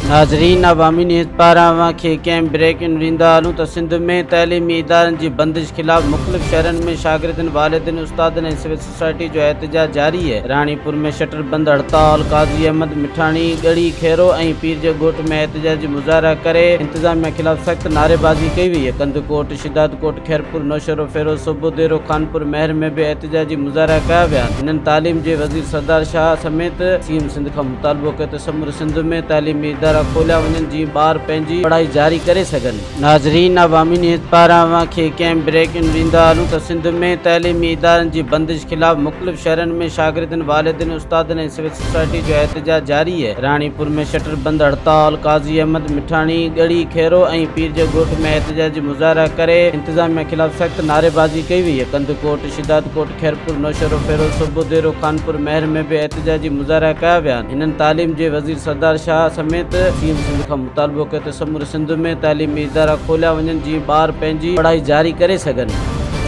ناظرين عوامي نيوز پاران اوهان کي ڪنهن بريڪ ان ڏيندا هلون ته سنڌ ۾ تعليمي ادارن جي بندش خلاف مختلف شهرن ۾ شاگردن والدين استادن ۽ سول سوسائٽي جو احتجاج جاري آهي راڻيپور ۾ شٽر بند هڙتال قاضي احمد مٺاڻي ڳڙهي خيرو ۽ پير جي ڳوٺ ۾ احتجاجي مظاهرا ڪري انتظاميا خلاف سخت نعريبازي ڪئي وئي ڪنڌڪوٽ شھدادڪوٽ، خيرپور، نوشهروفيروز، صوڀوديرو، خانپور مهر ۾ به احتجاجي مظاهرا ڪيا ويا. هنن تعليم جي وزير سردار شاهه سميت سي ايم سنڌ کان مطالبو ڪيو ته سموري سنڌ ۾ تعليمي ادارا کوليا وڃن جيئن ٻار پنهنجي پڙهائي جاري ڪري سگهن. ناظرين عوامي نيوز پاران اوهان کي ڪنهن بريڪنگ ڏيندا هلون ته سنڌ ۾ تعليمي ادارن جي بندش خلاف مختلف شهرن ۾ شاگردن، والدين، استادن ۽ سول سوسائٽي جو احتجاج جاري آهي. راڻيپور ۾ شٽر بند هڙتال، قاضي احمد مٺاڻي، ڳڙهي خيرو ۽ پير جي ڳوٺ ۾ احتجاجي مظاهرا ڪري انتظاميا خلاف سخت نعريبازي ڪئي وئي. ڪنڌڪوٽ، شھدادڪوٽ، خيرپور، نوشهروفيروز، صوڀوديرو، خانپور مهر ۾ به احتجاجي مظاهرا ڪيا ويا. هنن تعليم جي وزير سردار شاهه سميت سي ايم سنڌ کان مطالبو ڪيو ته سموري سنڌ ۾ تعليمي ادارا کوليا وڃن جيئن ٻار پنهنجي پڙهائي جاري ڪري سگهن.